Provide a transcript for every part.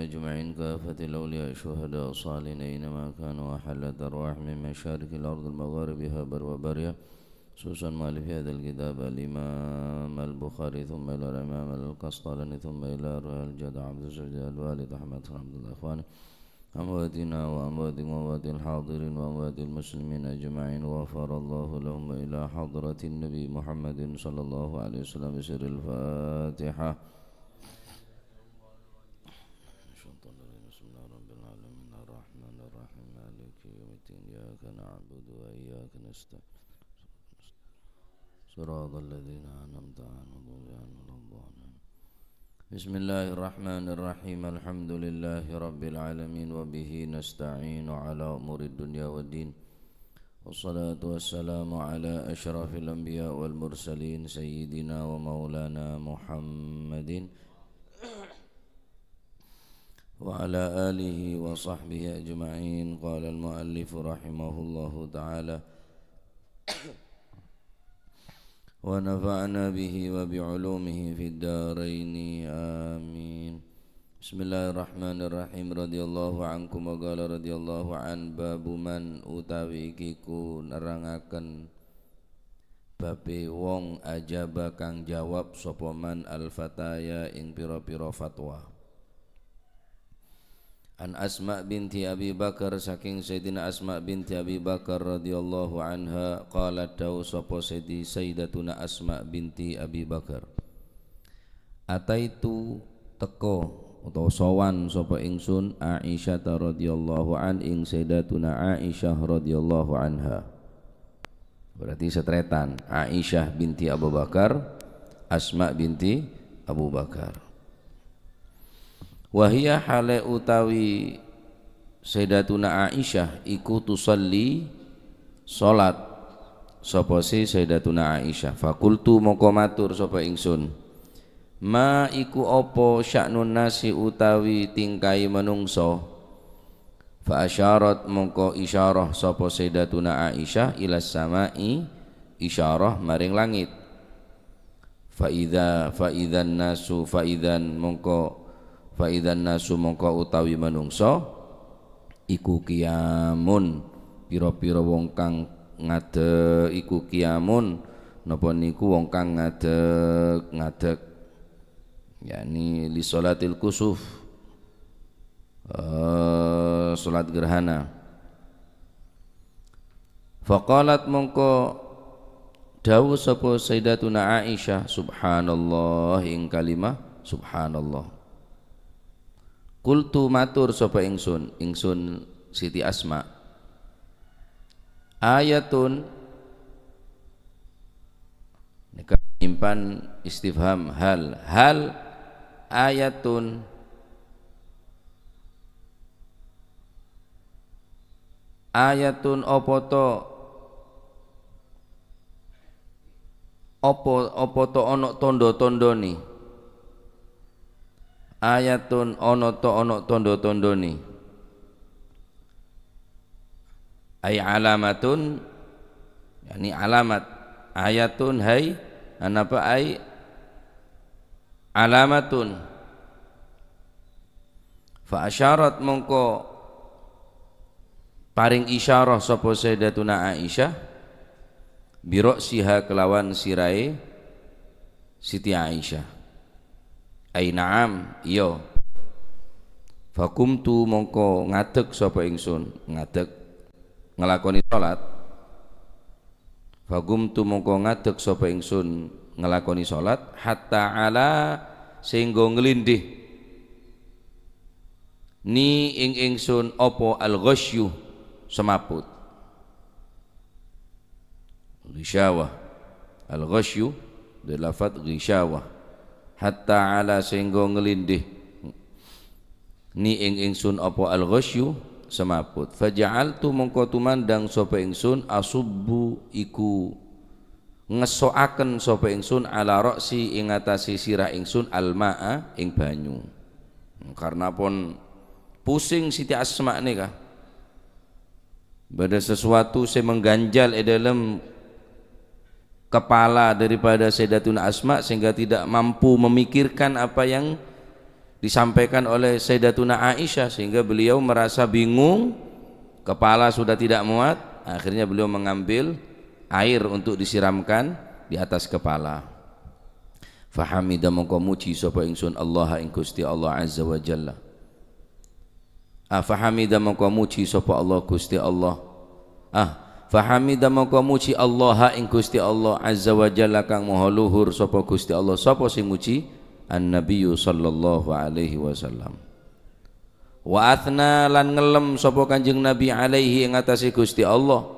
أجمعين، كافة الأولياء، الشهداء، الصالحين، أينما كانوا، وحلت أرواح من مشارق الأرض المغاربها بر وبريا، خصوصا مؤلف هذا الكتاب الإمام البخاري، ثم إلى الإمام القسطلاني، ثم إلى الجد عبد السجاد، الوالد أحمد عبد الإخوان، أمواتنا وأموات وأموات الحاضرين وأموات المسلمين أجمعين، غفر الله لهم، إلى حضرة النبي محمد صلى الله عليه وسلم بسر الفاتحة. بسم الله رب العالمين الرحمن الرحيم مالك يوم الدين إياك نعبد وإياك نستعين صراط الذين أنعمت عليهم غير المغضوب. بسم الله الرحمن الرحيم. الحمد لله رب العالمين وبه نستعين على أمور الدنيا والدين، والصلاة والسلام على أشرف الأنبياء والمرسلين، سيدنا ومولانا محمد وعلى آله وصحبه أجمعين. قال المؤلف رحمه الله تعالى ونفعنا به وبعلومه في الدارين، آمين. بسم الله الرحمن الرحيم. رضي الله عنكم وقال رضي الله عن. باب من utawi iki ku nerangaken babe wong ajaba kang jawab sapa man al fataya ing pira-pira fatwa. An Asma binti Abi Bakar, saking Sayyidina Asma binti Abi Bakar radhiyallahu anha, qalat dawu sapa Sayyidatuna Asma binti Abi Bakar, ataitu teko utawa sowan sapa ingsun Aisyah radhiyallahu an ing Sayyidatuna Aisyah radhiyallahu anha. Berarti setretan Aisyah binti Abu Bakar, Asma binti Abu Bakar. Wahia hale utawi Sayyidatuna Aisyah iku tusalli salat sapa si Sayyidatuna Aisyah. Fakultu moko matur sapa ingsun, ma iku apa sya'nun nasi utawi tingkai menungso. Fa asyarat mongko isyarah sapa Sayyidatuna Aisyah ila samai isyarah maring langit. Fa idza fa idzan nasu fa idzan mongko fa idzan nasu mongko utawi menungso iku kiamun pira-pira wong kang ngadeg iku kiamun napa niku wong kang ngadeg ngadeg, yakni li salatil kusuf, salat gerhana. Faqalat mongko dawuh sapa Sayyidatuna Aisyah subhanallah ing kalimah subhanallah. Kultu matur sapa ingsun, ingsun Siti Asma, ayatun nika nyimpan istifham hal, hal ayatun ayatun opo to opo opo to ono tondo-tondoni, ayatun ono to ono tondo-tondoni, ay alamatun yani alamat, ayatun hai anapa ay alamatun. Fa asyarat mongko paring isyarah sapa Sayyidatuna Aisyah biroksiha kelawan sirai Siti Aisyah, ai na'am iya. Fakumtu mongko ngadeg sapa ingsun, ngadeg ngelakoni salat. Fakumtu mongko ngadeg sapa ingsun ngelakoni salat hatta ala sehingga nglindih ni ing ingsun apa al-ghasyu semaput, ghisyawah, al-ghasyu dari lafaz ghisyawah, hatta ala sehingga ngelindih ni ing ingsun apa al-ghasyu semaput. Faja'altu mongko tumandang sapa ingsun asubbu iku ngesokaken sapa ingsun ala ra'si ing atase sirah ingsun almaa ing banyu. Karena pun pusing Siti Asma nika, pada sesuatu saya mengganjal di dalam kepala daripada Sayyidatuna Asma sehingga tidak mampu memikirkan apa yang Disampaikan oleh Sayyidatuna Aisyah sehingga beliau merasa bingung, kepala sudah tidak muat, akhirnya beliau mengambil air untuk disiramkan di atas kepala. Fahamida mongko muji sapa ingsun Allah ing Gusti Allah azza wa jalla. Fahamida mongko muji sapa Allah Gusti Allah. Fahamida mongko muji Allah ing Gusti Allah azza wa jalla kang maha luhur sapa Gusti Allah. Sapa sing muji? An-Nabiyyu sallallahu alaihi wasallam. Wa athna lan ngelem sapa Kanjeng Nabi alaihi ing atase Gusti Allah.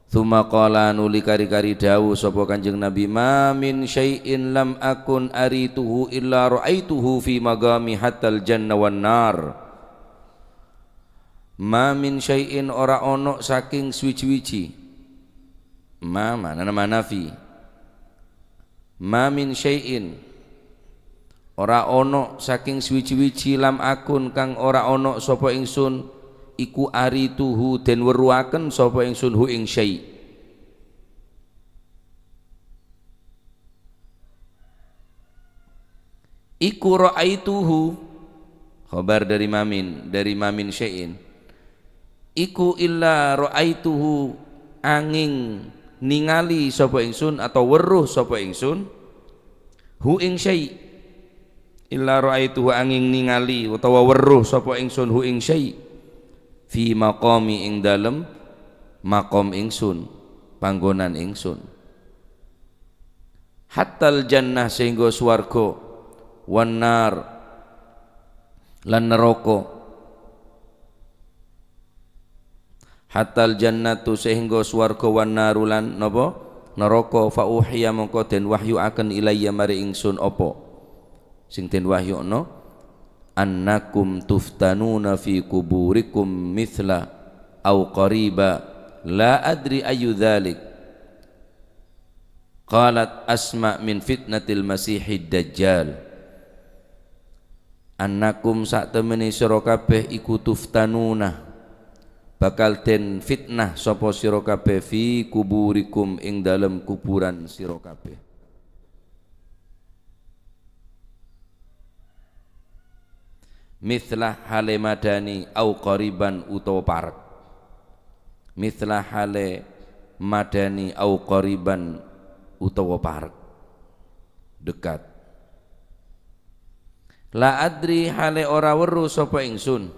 Tsumma qala nuli kari-kari dawuh sapa Kanjeng Nabi, ma min syai'in lam akun arituhu illa ra'aituhu fi magami hattal jannah wan nar. Ma min syai'in ora ono saking suwi-wiji. Ma mana manafi. Ma min syai'in ora ono saking suwi-wiji lam akun kang ora ono sapa ingsun iku arituhu den weruaken sapa ingsun hu ing syai'. Iku ra'aituhu khabar dari mamin syai'in. Iku illa ra'aituhu angin ningali sapa ingsun atau weruh sapa ingsun hu ing syai'. Illa ra'aituhu angin ningali utawa weruh sapa ingsun hu ing syai' fi maqami ing dalem maqam ingsun, panggonan ingsun. Hattal jannah sehingga swarga, wan nar lan neraka. Hatal jannatu sehingga swarga wan naru lan napa neraka. Fa uhiya mongko den wahyuaken ilayya mari ingsun apa sing den wahyukno, annakum tuftanuna fi kuburikum mithla au qariba la adri ayu dzalik. Qalat Asma min fitnatil masihid dajjal. Annakum sak temene sira kabeh iku tuftanuna bakal den fitnah sapa sira kabeh fi kuburikum ing dalem kuburan sira kabeh. Mithlah hale madani au qariban utawa parek. Mithlah hale madani au qariban utawa parek, dekat. La adri hale ora weruh sapa ingsun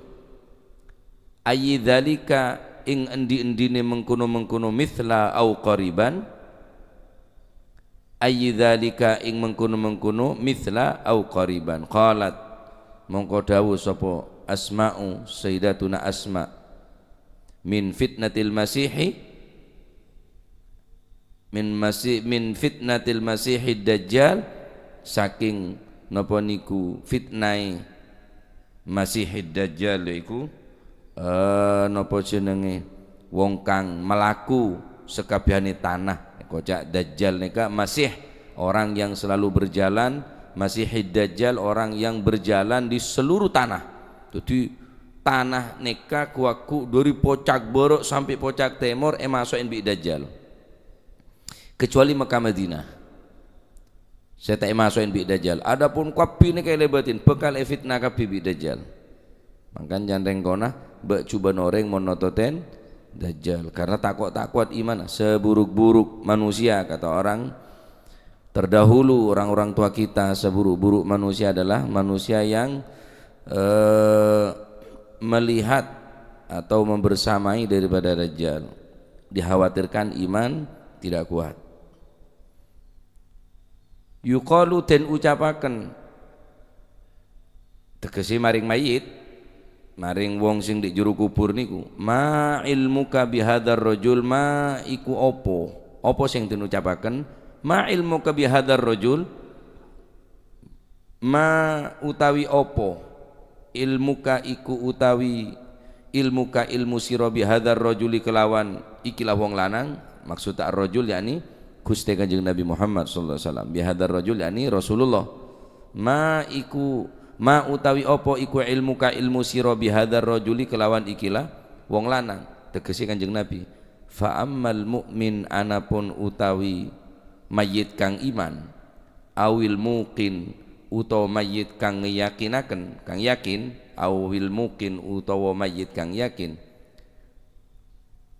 ayi dzalika ing endi-endine mengkono-mengkono mithla au qariban, ayi dzalika ing mengkono-mengkono mithla au qariban. Qalat mongko dawuh sapa Asma'u Sayyidatuna Asma min fitnatil masihi min fitnatil masihid dajjal, saking napa niku fitnai masihid dajjal iku napa jenenge wong kang melaku sekabehane tanah. Kocak dajjal nika masih orang yang selalu berjalan, masihid dajjal orang yang berjalan di seluruh tanah. Jadi tanah neka kuaku dari pocak borok sampai pocak timur masukin bi dajjal. Kecuali Mekah Madinah. Saya tak masukin bi dajjal. Adapun kapi neka lebatin bekal fitnah kapi bi dajjal. Mangkan jandeng kona bek cuba noreng monototen dajjal karena takut-takut iman seburuk-buruk manusia, kata orang terdahulu, orang-orang tua kita, seburuk-buruk manusia adalah manusia yang melihat atau membersamai daripada dajjal. Dikhawatirkan iman tidak kuat. Yuqalu den ucapaken tegese maring mayit, maring wong sing di juru kubur niku, ma ilmuka bihadzal rajul, ma iku opo opo sing den ucapaken, ma ilmuka bihadzal rajul, ma utawi opo ilmuka iku utawi ilmuka ilmu sira bihadzal rajuli kelawan ikilah wong lanang, maksud ar-rajul yakni Gusti Kanjeng Nabi Muhammad sallallahu alaihi wasallam, bihadzal rajul yakni Rasulullah, ma iku ma utawi opo iku ilmuka ilmu sira bihadzal rajuli kelawan ikilah wong lanang, tegese Kanjeng Nabi. Fa ammal mu'min anapun utawi mayit kang iman, awil muqin utawa mayit kang ngeyakinaken, kang yakin, awil muqin utawa mayit kang yakin.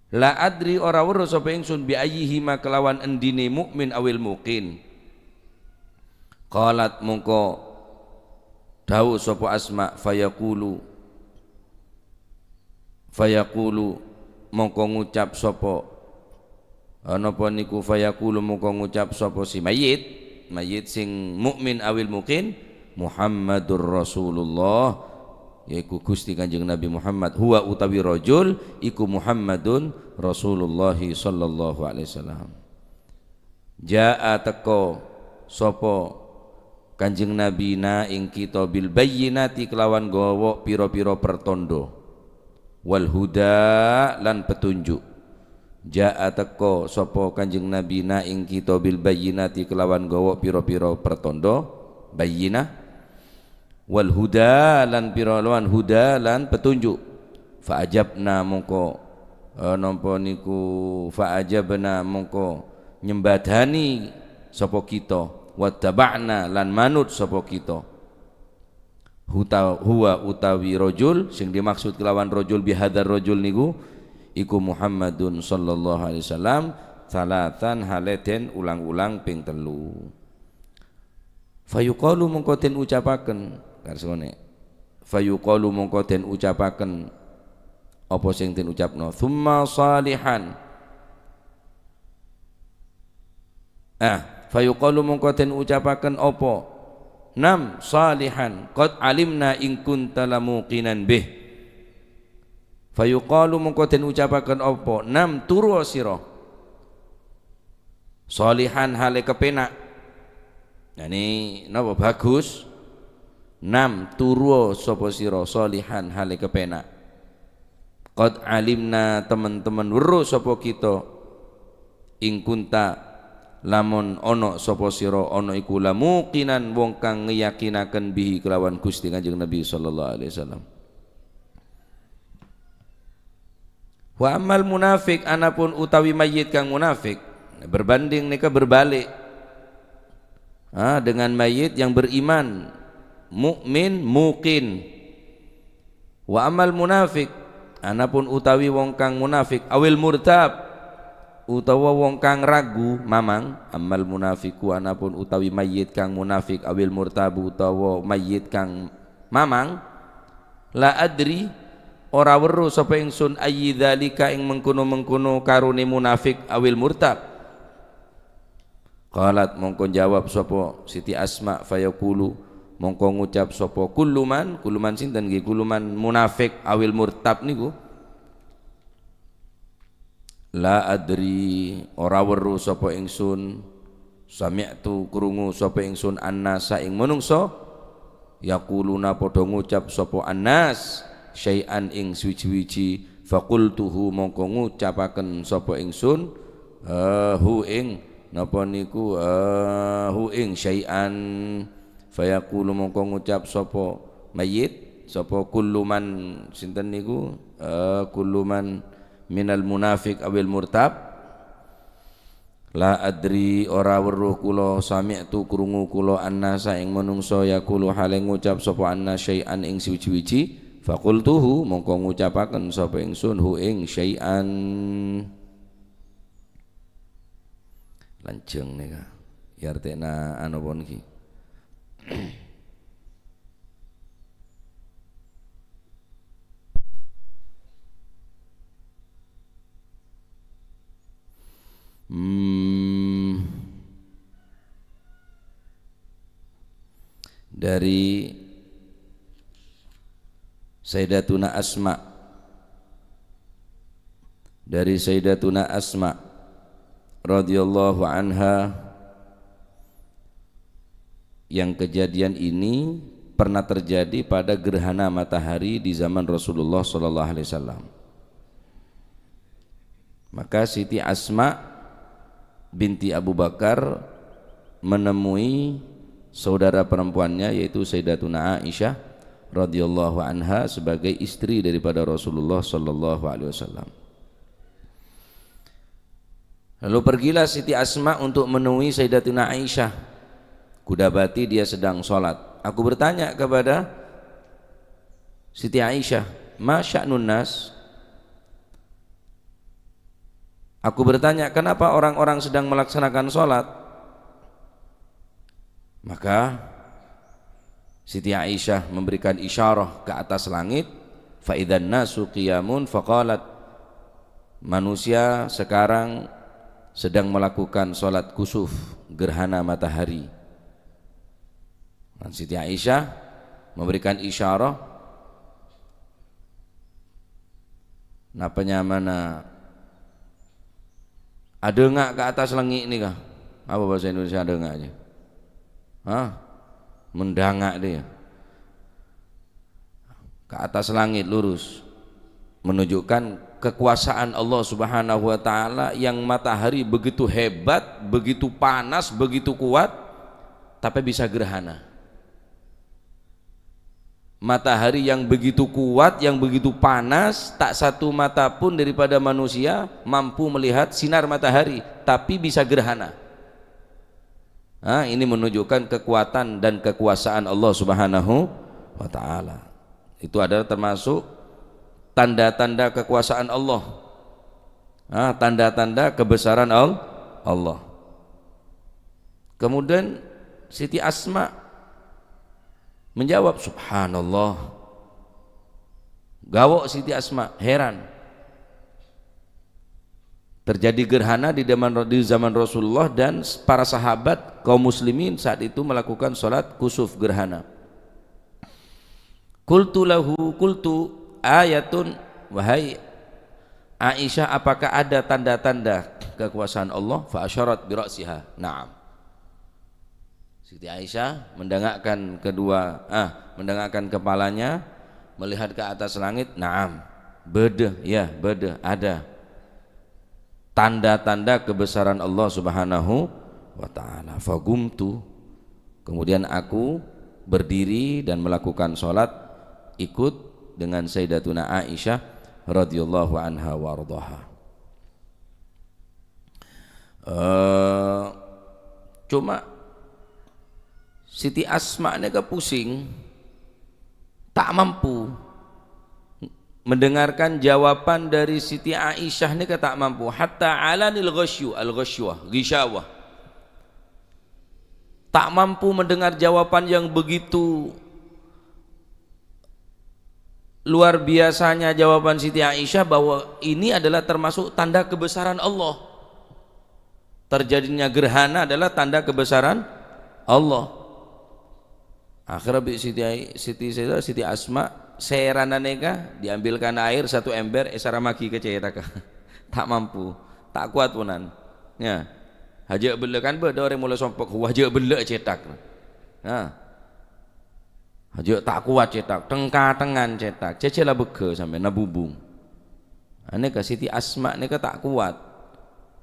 La adri ora weruh sapa ingsun bi ayyihima kelawan endine mukmin awil muqin. Qalat mongko dawuh sapa Asma fayaqulu fayaqulu mongko ngucap sapa napa niku fayaqulu mongko ngucap sapa si mayit, mayit sing mukmin awil muqin, Muhammadur Rasulullah, yaiku Gusti Kanjeng Nabi Muhammad, huwa utawi rajul iku Muhammadun Rasulullah sallallahu alaihi wasallam. Jaa teko sapa Kanjeng Nabi na ing kita bil bayyinati kelawan gawa pira-pira pertondo wal huda lan petunjuk. Jaa teko sapa Kanjeng Nabi na ing kita bil bayyinati kelawan gawa pira-pira pertondo bayyinah wal huda lan pira lawan huda lan petunjuk. Fa ajabna mongko napa niku fa ajabna mongko nyembadani sapa kita, wattaba'na lan manut sapa kita. Huwa utawi rajul sing dimaksud kelawan rajul bihadzal rajul niku iku Muhammadun sallallahu alaihi wasallam salatan haleden ulang-ulang ping 3. Fayuqalu mongko den ucapaken karsone, fayuqalu mongko den ucapaken apa sing den ucapno, thumma salihan. Fayuqalu mongko den ucapaken apa nam salihan qad alimna in kunta lamuqinan bih. Fayuqalu mongko den ucapaken apa nam turu sira salihan hale kepenak, yani napa bagus. Nam turu sapa sira salihan hale kepenak, qad alimna teman-teman weruh sapa kita, ing kunta lamun ana sapa sira ana iku lamuqinan wong kang ngeyakinaken bihi kelawan Gusti Kanjeng Nabi sallallahu alaihi wasallam. Wa amal munafik anapun utawi mayit kang munafik, berbanding nika berbalik dengan mayit yang beriman mukmin muqin. Wa amal munafik anapun utawi wong kang munafik awil murtab utawa wong kang ragu mamang, amal munafiku anapun utawi mayit kang munafik awil murtabu utawa mayit kang mamang, la adri ora weruh sapa ingsun ayyi dzalika ing mengkono-mengkono karone munafik awil murtab. Qalat mongko jawab sapa Siti Asma fayaqulu mongko ngucap sapa kulluman, kulluman sinten nggih, kulluman munafik awil murtab niku, la adri ora weruh sapa ingsun, sami'tu krungu sapa ingsun annasa ing menungso, yaquluna padha ngucap sapa annas syai'an ing suwi-wiji, faqultuhu mongko ngucapaken sapa ingsun hu ing napa niku hu ing syai'an. Fayaqulu mongko ngucap sapa mayit sapa kulluman sinten niku kulluman minal munafik awil murtab, la adri ora weruh kula, sami'tu krungu kula annasa ing menungso, yaqulu hale ngucap sapa anna syai'an ing suwi-wiji, faqultuhu mongko ngucapaken sapa ingsun hu ing syai'an. Lanjeng nika yartena anu pon iki. Dari Sayyidatuna Asma, dari Sayyidatuna Asma radhiyallahu anha, yang kejadian ini pernah terjadi pada gerhana matahari di zaman Rasulullah sallallahu alaihi wasallam. Maka Siti Asma binti Abu Bakar menemui saudara perempuannya yaitu Sayyidatuna Aisyah radhiyallahu anha sebagai istri daripada Rasulullah sallallahu alaihi wasallam. Lalu pergilah Siti Asma untuk menemui Sayyidatuna Aisyah Kudapati dia sedang sholat. Aku bertanya kepada Siti Aisyah, ma sya'nun nas? Aku bertanya, kenapa orang-orang sedang melaksanakan sholat? Maka Siti Aisyah memberikan isyarah ke atas langit. Fa idzan nasu qiyamun faqalat, manusia sekarang sedang melakukan sholat kusuf, gerhana matahari. Dan Siti Aisyah memberikan isyarah, napanya mana ada nggak ke atas langit ini kah? Apa bahasa Indonesia ada nggaknya? Hah? Mendangak dia ke atas langit lurus, menunjukkan kekuasaan Allah Subhanahu wa taala yang matahari begitu hebat, begitu panas, begitu kuat, tapi bisa gerhana. Matahari yang begitu kuat, yang begitu panas, tak satu mata pun daripada manusia mampu melihat sinar matahari, tapi bisa gerhana. Nah, ini menunjukkan kekuatan dan kekuasaan Allah Subhanahu wa taala. Itu adalah termasuk tanda-tanda kekuasaan Allah. Nah, tanda-tanda kebesaran Allah. Kemudian Siti Asma menjawab, subhanallah. Gawok Siti Asma, heran. Terjadi gerhana di zaman Rasulullah dan para sahabat kaum muslimin saat itu melakukan sholat kusuf gerhana. Qultu lahu qultu ayatun, wahai Aisyah, apakah ada tanda-tanda kekuasaan Allah? Fa asyarat bi ra'siha. Na'am. Siti Aisyah mendangakkan mendangakkan kepalanya, melihat ke atas langit. Na'am. Bede, ya, bede, ada tanda-tanda kebesaran Allah Subhanahu wa taala. Fagumtu, kemudian aku berdiri dan melakukan salat ikut dengan Sayyidatuna Aisyah radhiyallahu anha wardaha. Cuma Siti Asma ini kepusing, tak mampu mendengarkan jawaban dari Siti Aisyah ini, tak mampu. Hatta alanil ghasyu, al ghasywa, ghishawah. Tak mampu mendengar jawaban yang begitu luar biasanya jawaban Siti Aisyah bahwa ini adalah termasuk tanda kebesaran Allah. Terjadinya gerhana adalah tanda kebesaran Allah. Akhirnya Siti Asma serana neka diambilkan air satu ember esaramaki ke cetak. Tak mampu, tak kuat punan. Ya. Hajak bela kan beda orang mula sompok wajak bela cetak. Ha. Hajak tak kuat cetak, tengka tengan cetak, cecela beke sampai nabubung. Ane ke Siti Asma neka tak kuat.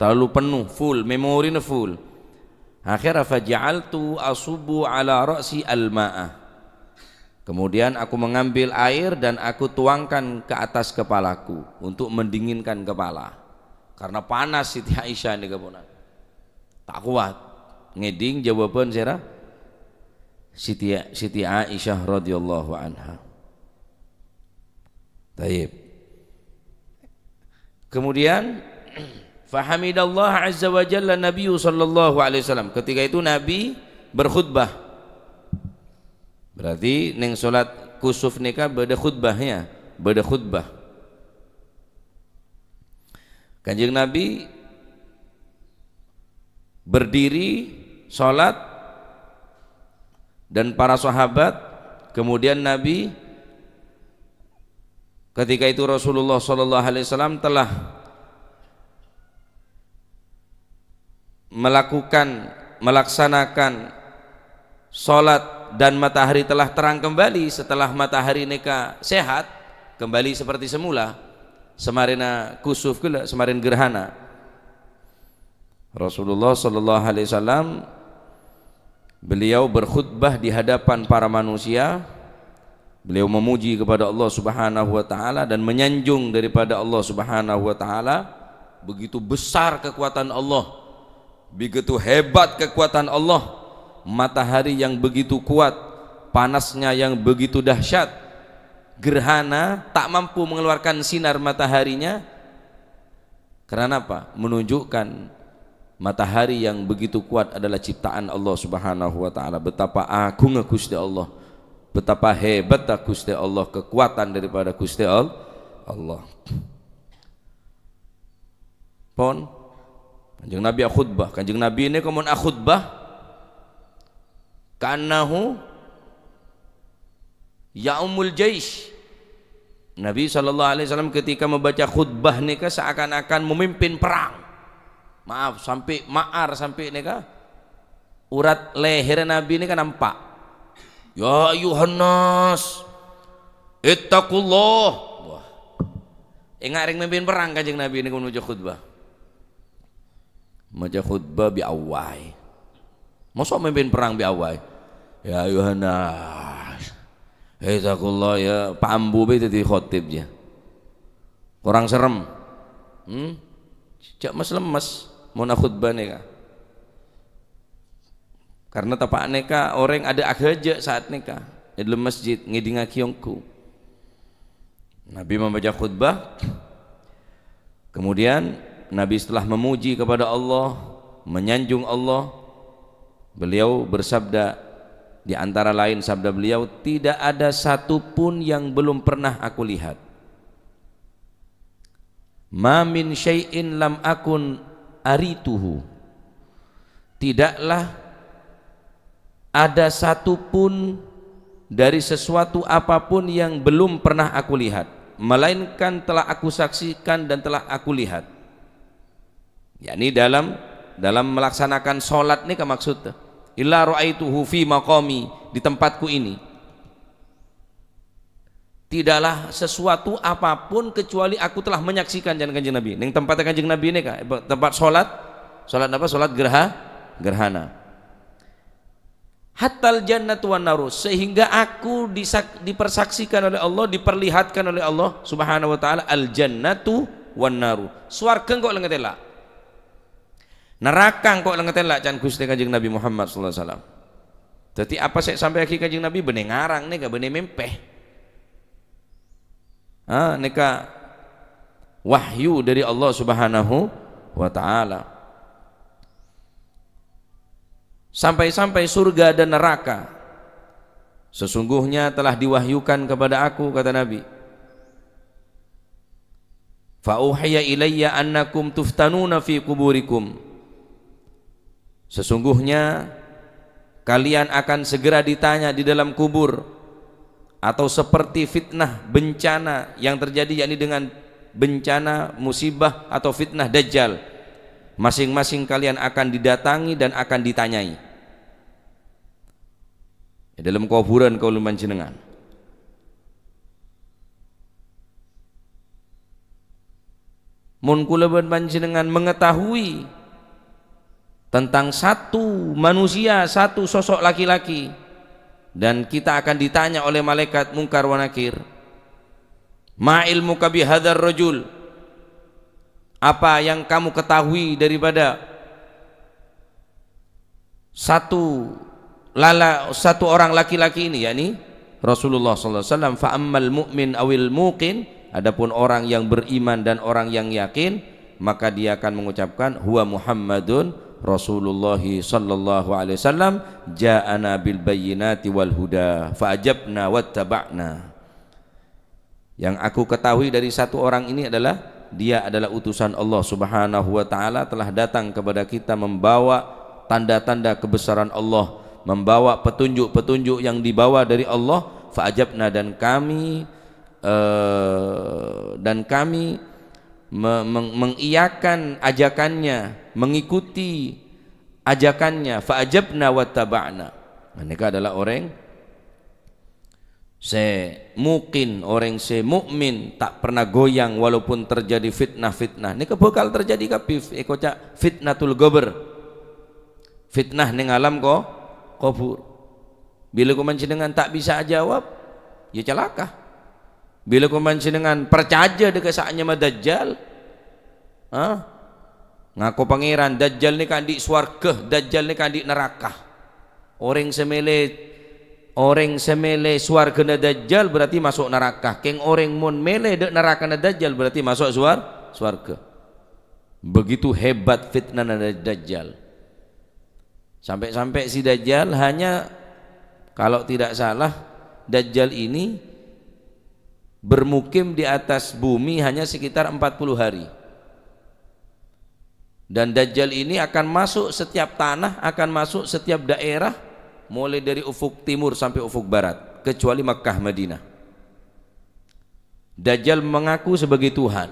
Terlalu penuh, full, memori full. Akhirnya faja'altu asubu ala ra'si al-ma'ah. Kemudian aku mengambil air dan aku tuangkan ke atas kepalaku untuk mendinginkan kepala. Karena panas Siti Aisyah ini keponan. Tak kuat. Ngeding jawaban sira Siti Aisyah radhiyallahu anha. Taib. Kemudian fahamidallah azza wa jalla Nabi sallallahu alaihi wasallam. Ketika itu Nabi berkhutbah. Berarti neng salat kusuf nikah beda khutbahnya, beda khutbah. Kanjeng Nabi berdiri salat dan para sahabat, kemudian Nabi ketika itu Rasulullah sallallahu alaihi wasallam telah melaksanakan salat dan matahari telah terang kembali setelah matahari neka sehat kembali seperti semula, semarina kusuf gula, semarin gerhana. Rasulullah sallallahu alaihi wasallam beliau berkhutbah di hadapan para manusia. Beliau memuji kepada Allah Subhanahu wa taala dan menyanjung daripada Allah Subhanahu wa taala. Begitu besar kekuatan Allah, begitu hebat kekuatan Allah, Matahari yang begitu kuat, panasnya yang begitu dahsyat, gerhana tak mampu mengeluarkan sinar mataharinya. Karena apa? Menunjukkan matahari yang begitu kuat adalah ciptaan Allah Subhanahu wa taala. Betapa agungnya Gusti Allah, betapa hebatnya Gusti Allah, kekuatan daripada Gusti Allah. Pon Kanjeng Nabi khutbah, Kanjeng Nabi ini kemun khutbah ka'annahu ya'umul jaish. Nabi SAW ketika membaca khutbah nika seakan-akan memimpin perang. Maaf, sampai ma'ar, sampai nika urat leher Nabi ini kan nampak. Ya ayuhan nas ittaqullah. Wah. Ingat ring memimpin perang Kanjeng Nabi ini membaca khutbah. Membaca khutbah bi awai. Masa memimpin perang bi awai? Ya ayuhan nas ittaqullah, ya Pak Ambu be dadi khotibnya. Kurang serem. Cak mas lemes mau nak khutbah nika. Karena tapak neka orang ada aja saat neka di dalam masjid ngidingaki yongku. Nabi membaca khutbah. Kemudian Nabi setelah memuji kepada Allah, menyanjung Allah, beliau bersabda, di antara lain sabda beliau, tidak ada satupun yang belum pernah aku lihat. Ma min syai'in lam akun arituhu. Tidaklah ada satupun dari sesuatu apapun yang belum pernah aku lihat, melainkan telah aku saksikan dan telah aku lihat. Yakni dalam melaksanakan solat ini maksudnya. Illa ra'aituhu fi maqami, di tempatku ini. Tidaklah sesuatu apapun kecuali aku telah menyaksikan. Jangan Kanjeng Nabi. Ning tempat Kanjeng Nabi ini kak, tempat solat, solat apa? Solat gerhana. Hatal jannatu wan naru, sehingga aku dipersaksikan oleh Allah, diperlihatkan oleh Allah Subhanahu wa taala al jannatu wan naru. Swarga kok lengetela. Neraka kok lengetela can Gusti Kanjeng Nabi Muhammad sallallahu alaihi wasallam. Dadi apa sik sampai aki Kanjeng Nabi benih ngarang nika benih mempeh. Ah nika wahyu dari Allah Subhanahu wa taala. Sampai-sampai surga dan neraka sesungguhnya telah diwahyukan kepada aku, kata Nabi. Fa uhiya ilayya annakum tuftanuna fi kuburikum. Sesungguhnya kalian akan segera ditanya di dalam kubur, atau seperti fitnah bencana yang terjadi, yakni dengan bencana musibah atau fitnah dajjal. Masing-masing kalian akan didatangi dan akan ditanyai di dalam kuburan kaula panjenengan. Mun kula panjenengan mengetahui tentang satu manusia, satu sosok laki-laki, dan kita akan ditanya oleh malaikat mungkar wa nakir, ma ilmuka bi hadzal rajul, apa yang kamu ketahui daripada satu orang laki-laki ini, yakni Rasulullah sallallahu alaihi wasallam. Fa ammal mu'min awil muqin, adapun orang yang beriman dan orang yang yakin, maka dia akan mengucapkan huwa Muhammadun Rasulullah sallallahu alaihi wasallam, ja'ana bil bayyinati wal huda fa ajabna wattaba'na. Yang aku ketahui dari satu orang ini adalah dia adalah utusan Allah Subhanahu wa taala, telah datang kepada kita membawa tanda-tanda kebesaran Allah, membawa petunjuk-petunjuk yang dibawa dari Allah. Fa ajabna, dan kami mengiyakan ajakannya, mengikuti ajakannya. Fa ajabna wattaba'na. Mereka adalah orang se muqin, orang se mukmin, tak pernah goyang walaupun terjadi fitnah-fitnah. Ini bakal terjadi kabeh eko cak fitnatul qabr. Fitnah ning alam ko kubur. Bila kau dengan tak bisa jawab, ya celaka. Bila kau dengan percaya dekat saatnya Dajjal, ngaku pangeran Dajjal ni kan di swarga, Dajjal ni kan di neraka. Orang semele swarga Dajjal berarti masuk neraka. Keng orang mun mele dek neraka Dajjal berarti masuk swarga. Begitu hebat fitnah Dajjal. Sampai-sampai si Dajjal hanya, kalau tidak salah, Dajjal ini bermukim di atas bumi hanya sekitar 40 hari. Dan Dajjal ini akan masuk setiap tanah, akan masuk setiap daerah, mulai dari ufuk timur sampai ufuk barat, kecuali Makkah Madinah. Dajjal mengaku sebagai Tuhan,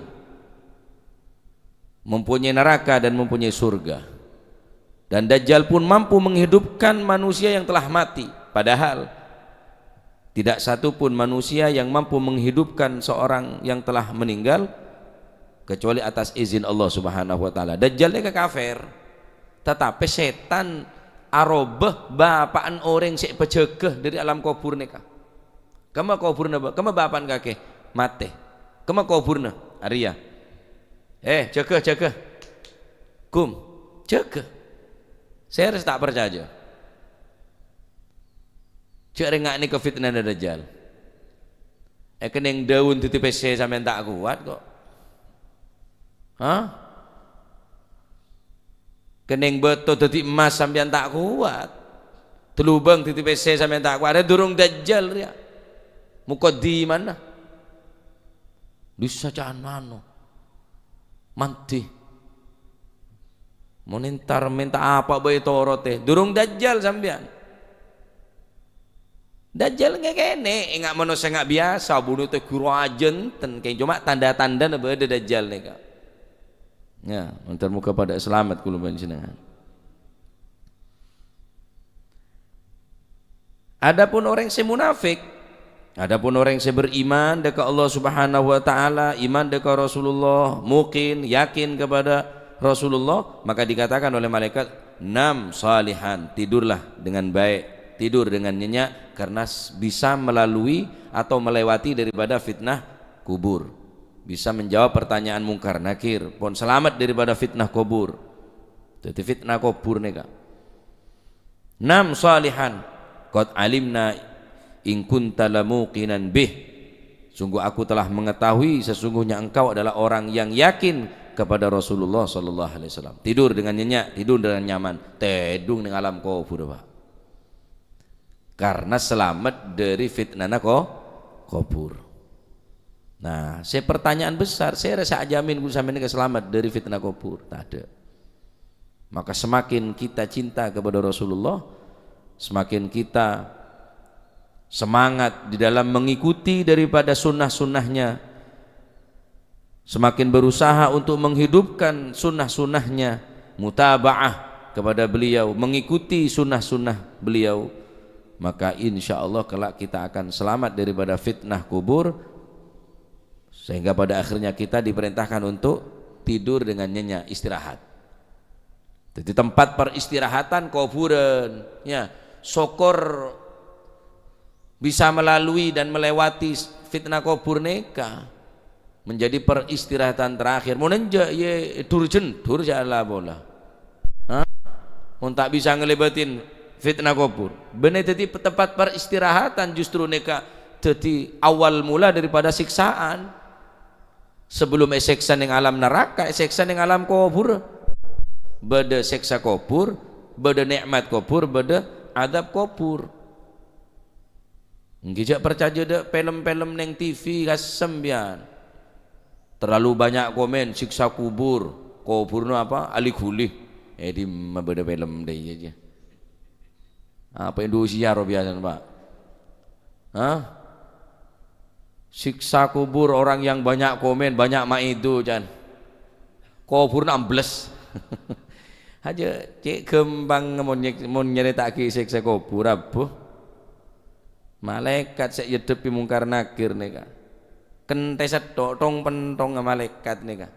mempunyai neraka dan mempunyai surga. Dan Dajjal pun mampu menghidupkan manusia yang telah mati, padahal tidak satu pun manusia yang mampu menghidupkan seorang yang telah meninggal kecuali atas izin Allah Subhanahu wa taala. Dajjal ini kafir, tetapi setan arobeh bapaan orang sik pejegeh dari alam kubur neka. Kema kuburna, kema bapaan kakek mate. Kema kuburna Arya. Eh, jaga jaga. Kum, jaga. Saya harus tak percaya. Cek rengak ni ke fitnah Dajjal. Eh, kening daun titip PC sampean tak kuat kok. Hah? Kening betul dadi emas sampean tak kuat. Telubang titip PC sampean tak kuat. Ada durung Dajjal ya. Muka di mana? Bisa mano. Manti. Mau nentar minta apa bae toro teh. Durung Dajjal sampean. Dajjal nggak kene, enggak manusia nggak biasa, bunuh teh guru ajen ten kayak cuma tanda-tanda nabe ada Dajjal nih kak. Ya, antar muka pada selamat kulo panjenengan. Adapun orang yang munafik, adapun orang yang beriman dekat Allah Subhanahu wa taala, iman dekat Rasulullah, mungkin yakin kepada Rasulullah, maka dikatakan oleh malaikat, nam salihan, tidurlah dengan baik, tidur dengan nyenyak karena bisa melalui atau melewati daripada fitnah kubur, bisa menjawab pertanyaan mungkar nakir, pun selamat daripada fitnah kubur. Jadi fitnah kubur nih kak. Nam salihan qad alimna in kunta lamuqinan bih, sungguh aku telah mengetahui sesungguhnya engkau adalah orang yang yakin kepada Rasulullah sallallahu alaihi wasallam. Tidur dengan nyenyak, tidur dengan nyaman, tedung dengan alam kubur, Pak. Karena selamat dari fitnah kubur. Nah, saya pertanyaan besar, saya rasa jamin sampeyan selamat dari fitnah kubur, tak ada. Maka semakin kita cinta kepada Rasulullah, semakin kita semangat di dalam mengikuti daripada sunnah-sunnahnya, semakin berusaha untuk menghidupkan sunnah-sunnahnya, mutabaah kepada beliau, mengikuti sunnah-sunnah beliau, maka insya Allah kelak kita akan selamat daripada fitnah kubur, sehingga pada akhirnya kita diperintahkan untuk tidur dengan nyenyak, istirahat. Jadi tempat peristirahatan kuburan, ya, sokor bisa melalui dan melewati fitnah kubur neka menjadi peristirahatan terakhir. Mau nenjak ye durjen, durja lah bola. Hah? Mun tak bisa ngelebatin fitnah kubur. Benar, jadi tempat peristirahatan justru neka jadi awal mula daripada siksaan. Sebelum siksa yang alam neraka, siksa yang alam kubur. Beda siksa kubur, beda nikmat kubur, beda adab kubur. Nggih percaya dek film-film neng TV kasem bian. Terlalu banyak komen siksa kubur. Kubur no apa? Ali gulih. Eh, di beda film deh aja. Apa Indonesia ro biasa, Pak? Hah? Siksa kubur orang yang banyak komen, banyak mak itu jan. Kubur ambles. Aja cek gembang mun nyeritake siksa kubur abuh. Malaikat sik yedepi mungkar nakir nika. Kente setok tong pentong malaikat nika.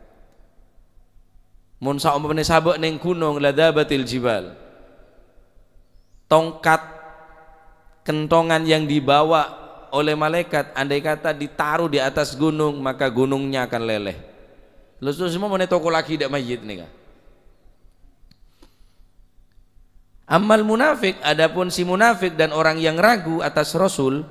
Mun saumpamane sabuk ning gunung ladzabatil jibal. Tongkat kentongan yang dibawa oleh malaikat andai kata ditaruh di atas gunung maka gunungnya akan leleh. Lalu semua mau toko lagi dak mayit nika. Ammal munafik, adapun si munafik dan orang yang ragu atas Rasul,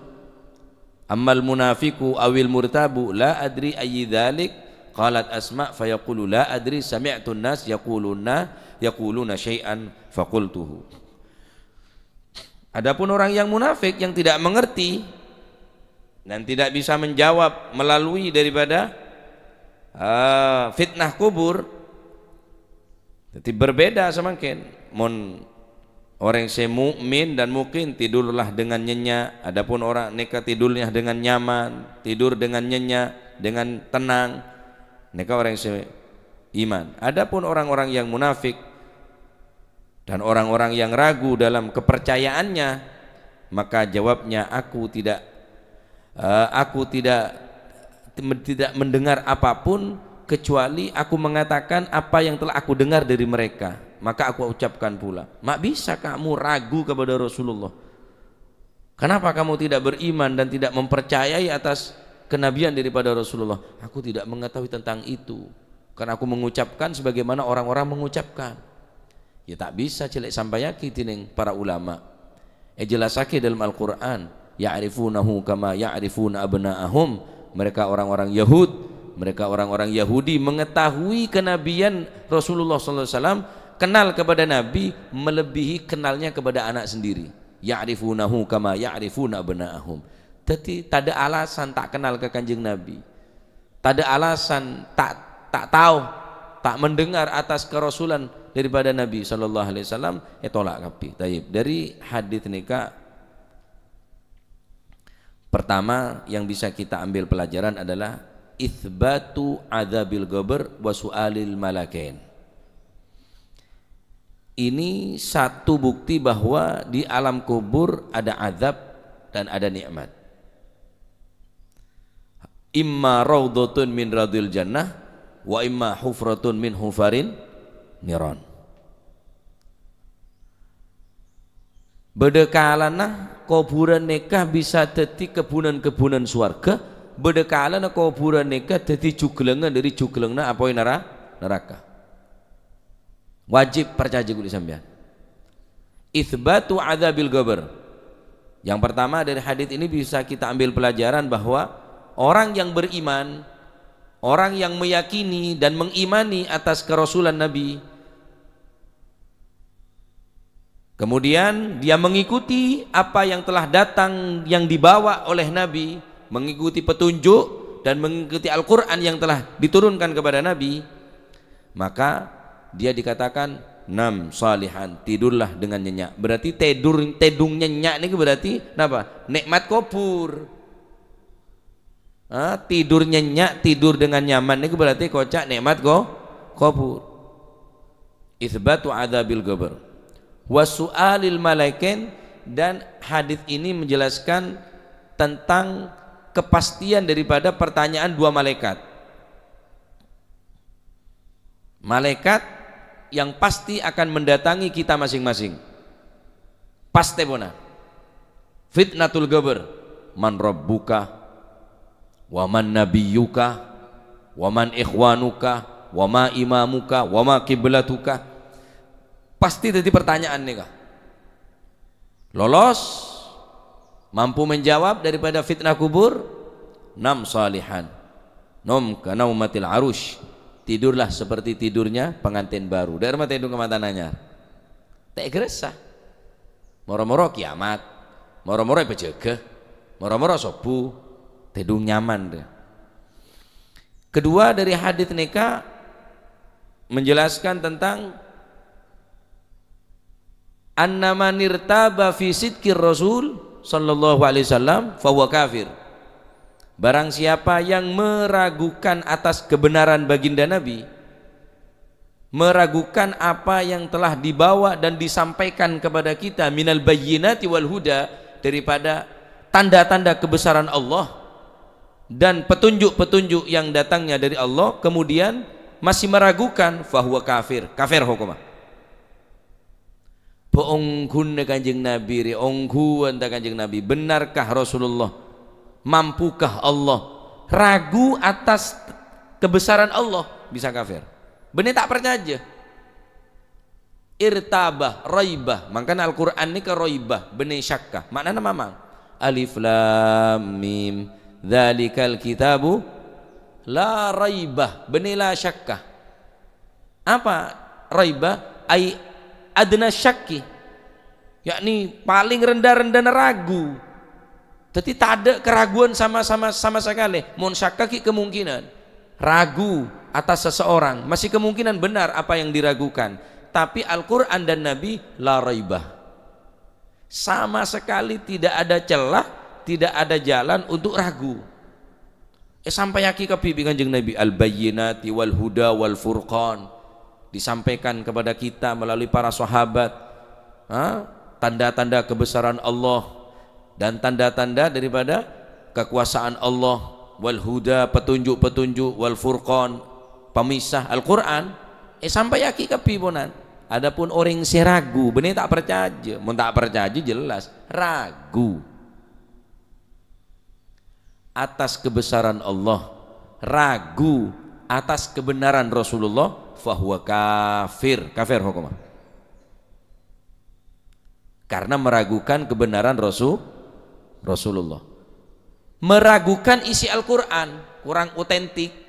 ammal munafiku awil murtabu la adri ayyi dzalik, qalat Asma fayaqulu la adri sami'tu an-nas yaquluna yaquluna syai'an faqultuhu. Adapun orang yang munafik yang tidak mengerti dan tidak bisa menjawab melalui daripada fitnah kubur, jadi berbeda semakin mon orang yang mukmin dan mungkin tidurlah dengan nyenyak. Adapun orang neka tidurnya dengan nyaman, tidur dengan nyenyak, dengan tenang. Neka orang yang iman. Adapun orang-orang yang munafik dan orang-orang yang ragu dalam kepercayaannya, maka jawabnya aku tidak mendengar apapun kecuali aku mengatakan apa yang telah aku dengar dari mereka, maka aku ucapkan pula. Mak bisa kamu ragu kepada Rasulullah? Kenapa kamu tidak beriman dan tidak mempercayai atas kenabian daripada Rasulullah? Aku tidak mengetahui tentang itu karena aku mengucapkan sebagaimana orang-orang mengucapkan. Ya tak bisa celek sampai yakin para ulama jelasake dalam Al-Quran, ya'rifunahu kama ya'rifuna abna'ahum. Mereka orang-orang Yahud, mereka orang-orang Yahudi mengetahui kenabian Rasulullah SAW, kenal kepada Nabi melebihi kenalnya kepada anak sendiri. Ya'rifunahu kama ya'rifuna abna'ahum. Jadi tak ada alasan tak kenal ke Kanjeng Nabi, tak ada alasan tak tak tahu, tak mendengar atas kerasulan daripada Nabi sallallahu alaihi wasallam. Tolak kapi. Taib. Dari hadis nikah pertama yang bisa kita ambil pelajaran adalah itsbatu adzabil qabr wa su'alil malakain. Ini satu bukti bahwa di alam kubur ada azab dan ada nikmat. Imma raudhatun min radil jannah wa imma hufratun min hufarin niran. Bedekalana kuburan nikah bisa dadi kebunan-kebunan swarga, bedekalana kuburan nikah dadi juglengan dari juglengna apa neraka. Wajib percaya kuli sampean. Itsbatu adzabil qabr. Yang pertama, dari hadis ini bisa kita ambil pelajaran bahwa orang yang beriman, orang yang meyakini dan mengimani atas kerasulan Nabi, kemudian dia mengikuti apa yang telah datang yang dibawa oleh Nabi, mengikuti petunjuk dan mengikuti Al-Quran yang telah diturunkan kepada Nabi, maka dia dikatakan nam salihan, tidurlah dengan nyenyak. Berarti tidur tedung nyenyak ini berarti apa? Nikmat kubur. Ah, tidur nyenyak, tidur dengan nyaman ini berarti kocak nikmat kubur. Itsbatu adzabil qabr wa su'alil malaikin, dan hadis ini menjelaskan tentang kepastian daripada pertanyaan dua malaikat. Malaikat yang pasti akan mendatangi kita masing-masing. Pasti bona. Fitnatul qabr, man rabbuka wa man nabiyyuka wa man ikhwanuka wa ma imamuka wa ma kiblatuka. Pasti jadi pertanyaan nih kah. Lolos, mampu menjawab daripada fitnah kubur, nam salihan. Nom kanaumatil arush, tidurlah seperti tidurnya pengantin baru. Dari mana tidur ke anyar? Tak geresah. Moro-moro kiamat, moro-moro pejaga, moro-moro sobu, tidur nyaman deh. Kedua, dari hadis nikah menjelaskan tentang anna man irtaba fi sidqir rasul sallallahu alaihi wasallam fahuwa kafir. Barang siapa yang meragukan atas kebenaran baginda Nabi, meragukan apa yang telah dibawa dan disampaikan kepada kita minal bayyinati wal huda, daripada tanda-tanda kebesaran Allah dan petunjuk-petunjuk yang datangnya dari Allah, kemudian masih meragukan, fahuwa kafir, kafir hukumah. Boongkun Kanjeng Nabi, ongguan Kanjeng Nabi, benarkah Rasulullah? Mampukah Allah? Ragu atas kebesaran Allah bisa kafir. Benar tak percaya. Irtabah, raibah. Makanya Al-Qur'an ini ke raibah, benih syakka. Maknanya mamang. Alif lam mim. Dzalikal kitabu la raibah, benih la syakka. Apa raibah? Ai adna syakki. Yakni paling rendah-rendah ragu. Jadi tak ada keraguan sama-sama sama sekali. Mun syakka ki kemungkinan ragu atas seseorang, masih kemungkinan benar apa yang diragukan. Tapi Al-Quran dan Nabi la raibah. Sama sekali tidak ada celah, tidak ada jalan untuk ragu. Sampai yaki ke pipi Kanjeng Nabi, al bayyinati wal huda wal furqan, disampaikan kepada kita melalui para sahabat, tanda-tanda kebesaran Allah dan tanda-tanda daripada kekuasaan Allah, wal huda, petunjuk-petunjuk, wal furqan, pemisah Al-Quran. Sampai yaki ke piponan. Adapun orang si ragu, benih tak percaya, mun tak percaya jelas ragu atas kebesaran Allah, ragu atas kebenaran Rasulullah, fahuwa kafir, kafir hukumah. Karena meragukan kebenaran Rasulullah, meragukan isi Al-Quran, kurang otentik,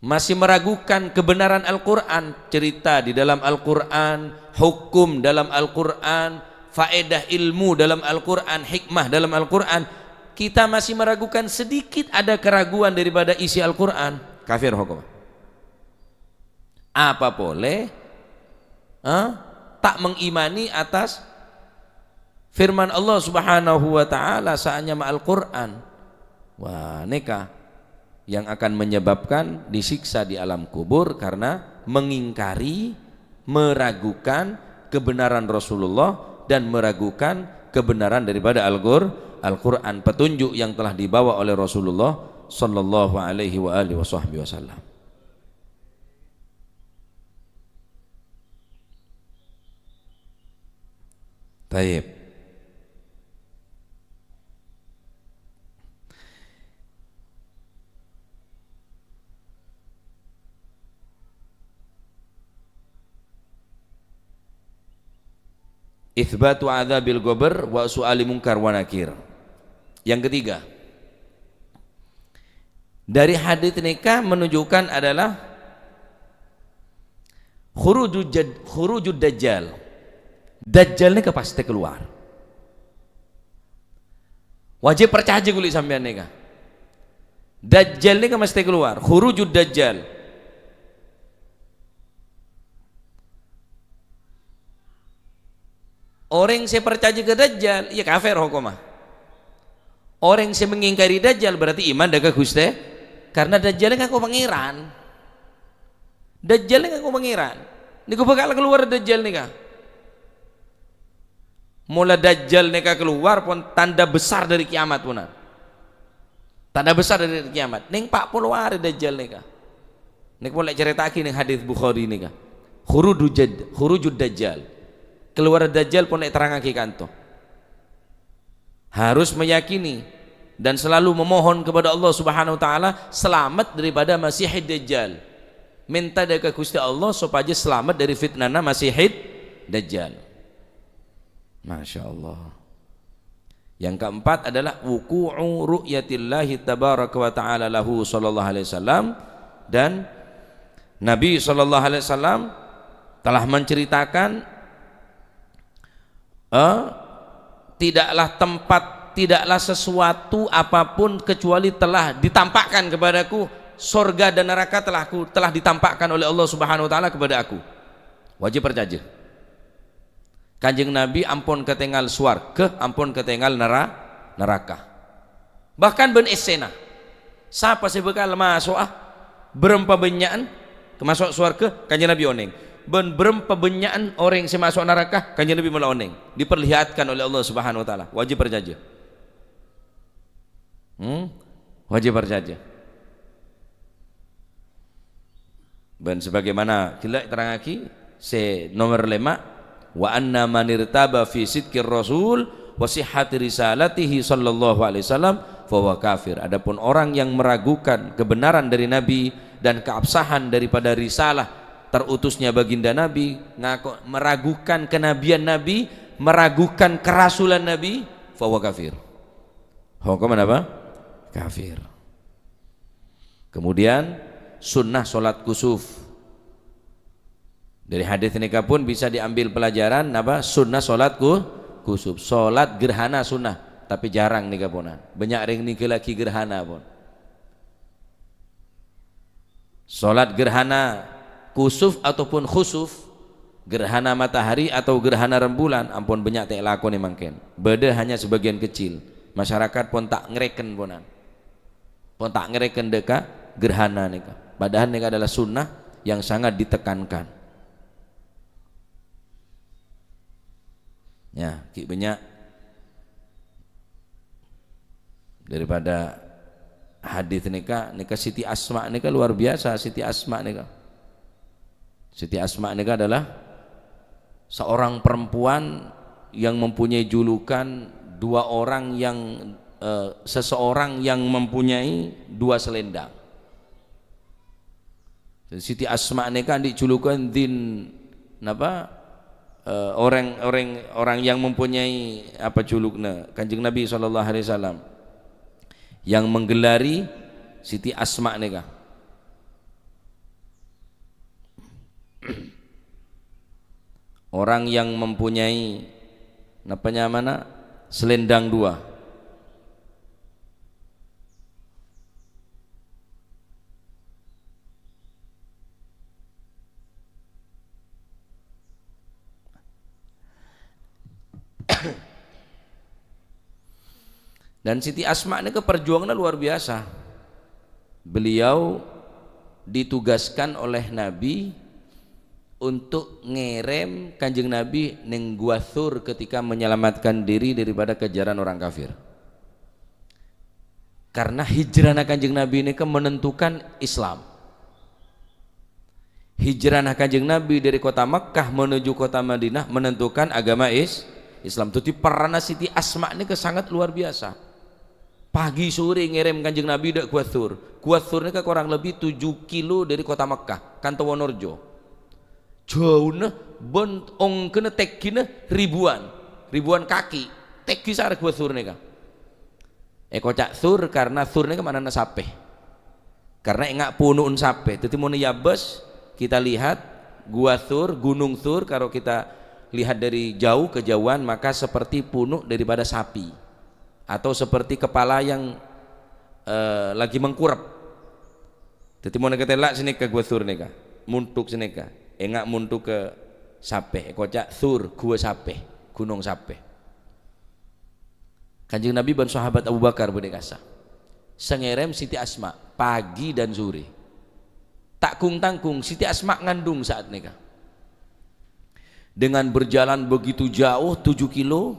masih meragukan kebenaran Al-Quran, cerita di dalam Al-Quran, hukum dalam Al-Quran, faedah ilmu dalam Al-Quran, hikmah dalam Al-Quran, kita masih meragukan, sedikit ada keraguan daripada isi Al-Quran, kafir hukum. Apa boleh tak mengimani atas firman Allah Subhanahu wa taala saatnya ma Al-Quran. Wah, neka yang akan menyebabkan disiksa di alam kubur karena mengingkari, meragukan kebenaran Rasulullah dan meragukan kebenaran daripada Al-Quran, petunjuk yang telah dibawa oleh Rasulullah sallallahu alaihi wa alihi wasallam. Taib. Itsbatu adzabil qabr wa su'ali munkar wa nakir. Yang ketiga, dari hadits nikah menunjukkan adalah khurujud dajjal. Dajjal ini pasti keluar. Wajib percaya kulit sampean nikah. Dajjal ini mesti keluar. Khurujud dajjal. Orang yang percaya ke Dajjal, ya kafir hukumah. Orang yang mengingkari Dajjal berarti iman dah ke Gusti, karena Dajjal ngaku pangeran. Dajjal ngaku pangeran. Niku bakal keluar Dajjal nika. Mula Dajjal nika keluar pun tanda besar dari kiamat pun. Tanda besar dari kiamat. Ning 40 hari Dajjal nika. Nik boleh ceritaki ning hadis Bukhari nika. Khurujud Dajjal. Keluar Dajjal pun nek terangake kanto. Harus meyakini dan selalu memohon kepada Allah Subhanahu wa taala selamat daripada Masihid Dajjal. Minta dari Gusti Allah supaya selamat dari fitnahna Masihid Dajjal. Masya Allah. Yang keempat adalah wuqu'u ru'yatillahi tabaraka wa ta'ala lahu sallallahu alaihi wasallam, dan Nabi sallallahu alaihi wasallam telah menceritakan tidaklah tempat, tidaklah sesuatu apapun kecuali telah ditampakkan kepadaku, surga dan neraka telah ditampakkan oleh Allah Subhanahu wa taala kepada aku. Wajib percaya. Kanjeng Nabi ampun ketinggal swarga, ampun ketinggal neraka. Bahkan ben esena. Siapa sih bekal masuk berapa benyakan kemasuk swarga Kanjeng Nabi oneng. Ben berapa benyakan orang yang masuk neraka Kanjeng Nabi malah oneng. Diperlihatkan oleh Allah Subhanahu wa taala. Wajib percaya. Wajib percaya. Ben sebagaimana kita terangaki se nomor 5, wa anna man irtaba fi sidqir rasul wa sihhati risalatihi sallallahu alaihi wasallam fa huwa kafir. Adapun orang yang meragukan kebenaran dari Nabi dan keabsahan daripada risalah terutusnya baginda Nabi, ngaku meragukan kenabian Nabi, meragukan kerasulan Nabi, fahuwa kafir. Hukuman apa? Kafir. Kemudian sunnah solat kusuf. Dari hadis ini pun bisa diambil pelajaran apa? Sunnah solat kusuf. Solat gerhana sunnah, tapi jarang nika ponan. Banyak ring nika lagi gerhana pun. Solat gerhana kusuf ataupun khusuf, gerhana matahari atau gerhana rembulan, ampun banyak tak lakoni mangken. Beda hanya sebagian kecil. Masyarakat pun tak ngereken ponan. Pun tak ngereken deka gerhana nika. Padahal nika adalah sunnah yang sangat ditekankan. Ya, ki banyak daripada hadis nika, nika Siti Asma nika luar biasa. Siti Asma nika. Siti Asma nika adalah seorang perempuan yang mempunyai julukan dua orang yang seseorang yang mempunyai dua selendang. Siti Asma nika dijulukan din napa? Orang yang mempunyai apa julukna Kanjeng Nabi sallallahu alaihi wasallam yang menggelari Siti Asma nika. Orang yang mempunyai napanya mana selendang dua. Dan Siti Asma ini keperjuangannya luar biasa. Beliau ditugaskan oleh Nabi untuk ngerem Kanjeng Nabi ning Gua Thur ketika menyelamatkan diri daripada kejaran orang kafir. Karena hijrah Kanjeng Nabi ini menentukan Islam. Hijrah Kanjeng Nabi dari kota Mekah menuju kota Madinah menentukan agama Islam. Jadi peran Siti Asma ini sangat luar biasa. Pagi sore ngerem Kanjeng Nabi dak Gua Thur. Gua Thur ini kurang lebih 7 kilo dari kota Mekah, kantor Wonorejo. Jauhnya bon ongkene tekine ribuan kaki. Teki sare Gua Thur nika. Eko cak Thur karena Thur nika maknane sape. Karena engak punuun sape. Dadi mun yabes kita lihat Gua Thur, Gunung Thur, kalau kita lihat dari jauh kejauhan maka seperti punuk daripada sapi atau seperti kepala yang lagi mengkurap. Jadi mau ketelak sini ke Gua Thur nika, muntuk sini ka, engak muntuk ke sape, kocak Thur, gua sape, gunung sape. Kanjeng Nabi dan sahabat Abu Bakar berdekasa. Sengerem Siti Asma pagi dan sore. Tak kung tangkung Siti Asma ngandung saat nika. Dengan berjalan begitu jauh 7 kilo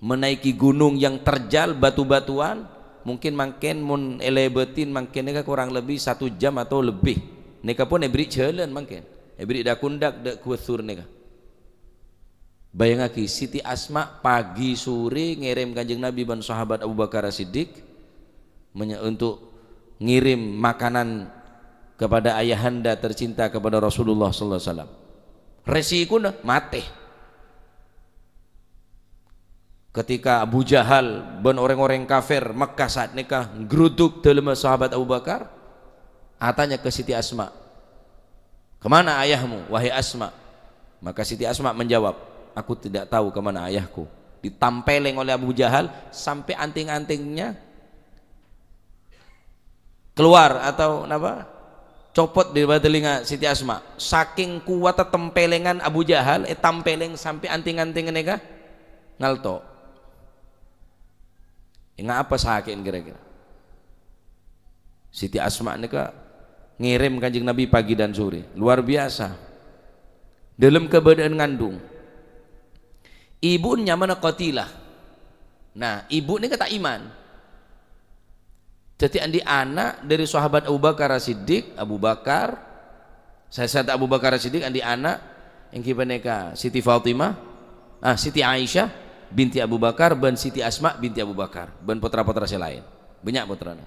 menaiki gunung yang terjal batu-batuan, mungkin mangken mun elebetin mangken nika kurang lebih 1 jam atau lebih. Nika pun ebri jalan mangken. Ebri dakundak dak Gua Thur nika. Bayangake Siti Asma pagi sore ngirim Kanjeng Nabi dan sahabat Abu Bakar Siddiq untuk ngirim makanan kepada ayahanda tercinta kepada Rasulullah sallallahu alaihi wasallam. Resikuna mati. Ketika Abu Jahal ben orang-orang kafir Mekah saat nikah geruduk dalam sahabat Abu Bakar, atanya ke Siti Asma, kemana ayahmu wahai Asma? Maka Siti Asma menjawab, aku tidak tahu kemana ayahku. Ditampeleng oleh Abu Jahal sampai anting-antingnya keluar atau apa? Copot dari telinga Siti Asma. Saking kuat tempelengan Abu Jahal, tampeleng sampai anting-antingnya nikah ngalto. Ingat apa sakin kira-kira? Siti Asma nika ngirim Kanjeng Nabi pagi dan sore, luar biasa. Dalam keadaan ngandung. Ibunya mana Qatilah. Nah, ibu ni kata iman. Jadi andi anak dari sahabat Abu Bakar Siddiq, Abu Bakar, saya Abu Bakar Siddiq andi anak yang kibaneka Siti Fatimah, Siti Aisyah binti Abu Bakar dan Siti Asma binti Abu Bakar, ben putra-putra saya lain. Banyak putrana.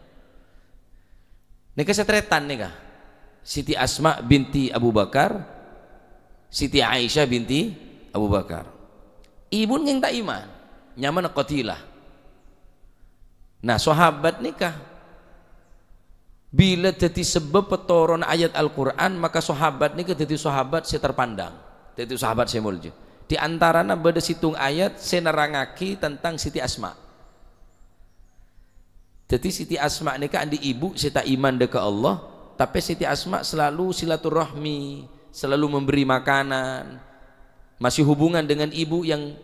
Nika setretan nika. Siti Asma binti Abu Bakar, Siti Aisyah binti Abu Bakar. Ibu yang tak iman, nyaman qatilah. Nah, sahabat nikah bila jadi sebab petoron ayat Al-Quran, maka sahabat nikah jadi sahabat saya terpandang, jadi sahabat saya mulja. Di antaranya pada situng ayat saya nerangaki tentang Siti Asma. Jadi Siti Asma nikah andi ibu saya tak iman dekat Allah, tapi Siti Asma selalu silaturahmi, selalu memberi makanan, masih hubungan dengan ibu yang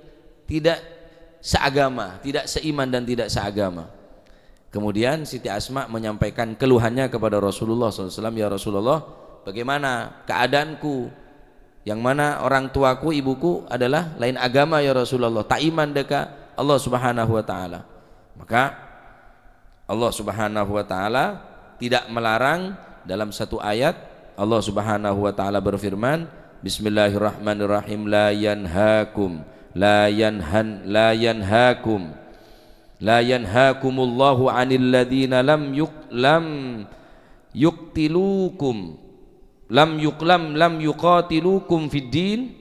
tidak seagama, tidak seiman dan tidak seagama. Kemudian Siti Asma menyampaikan keluhannya kepada Rasulullah SAW, "Ya Rasulullah, bagaimana keadaanku? Yang mana orang tuaku, ibuku adalah lain agama, ya Rasulullah, tak iman dekat Allah Subhanahu wa taala." Maka Allah Subhanahu wa taala tidak melarang. Dalam satu ayat Allah Subhanahu wa taala berfirman, "Bismillahirrahmanirrahim, la yanhakum la yanhan la yanhakum la yanhakumullahu 'anil ladzina lam yuqtilukum lam yuqlam lam yuqatilukum fid din